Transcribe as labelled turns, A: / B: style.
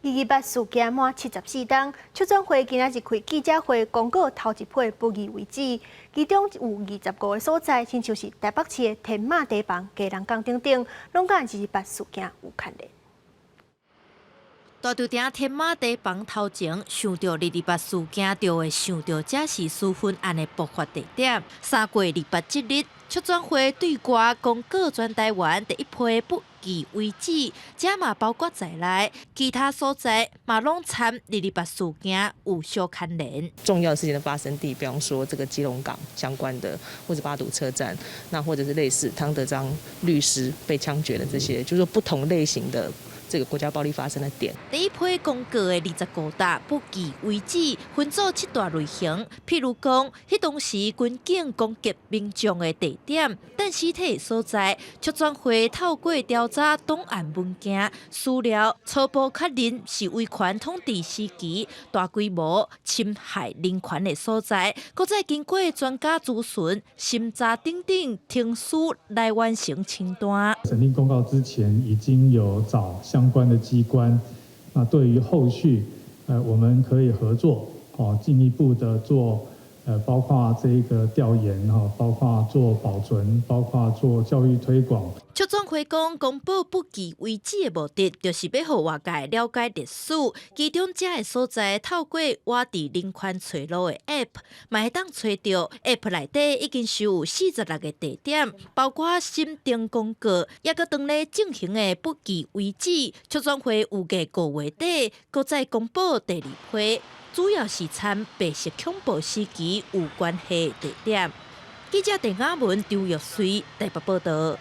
A: 二二八事件滿74冬，促轉會今仔日開記者會公告頭一批不義遺址，其中有25個所在，親像是台北市的天馬堤防、基隆港等等，攏佮二二八事件有牽連。
B: 大稻埕天馬堤防頭前，想著二二八事件，就會想著這是私分案的爆發地點。三過二八這日，促轉會對外公告全台灣第一批不義遺址，這嘛包括在內，其他所在嘛攏參二二八事件有相牽連。
C: 重要事件的發生地，比方說這個基隆港相關的，或者八堵車站，那或者是類似湯德章律師被槍決的這些，就是說不同類型的這個國家暴力發生的點。
B: 第一批公告的25個不義遺址，分做七大類型，譬如講，彼當時軍警攻擊民眾的地點、等屍體的所在，促轉會透過調查檔案文件資料，初步確認是威權統治時期大規模侵害人權的所在，閣再經過專家諮詢、審查等等程序來完成清單。
D: 審定公告之前，已經有找相關的機關，那對於後續，我們可以合作，哦，進一步的做，包括這個調研，哈，包括做保存，包括做教育推廣。
B: 促轉會講，公布不義遺址的目的，就是欲予外界了解歷史。其中這个所在，透過我佇人權揣路的 App，嘛會當揣著 App 內底已經收有46個地點，包括審定公告，抑閣當咧進行的不義遺址。促轉會預計5月底，閣再公布第二批，主要是參白色恐怖時期有關係的地點。記者鄧雅文、張玉穗台北報道。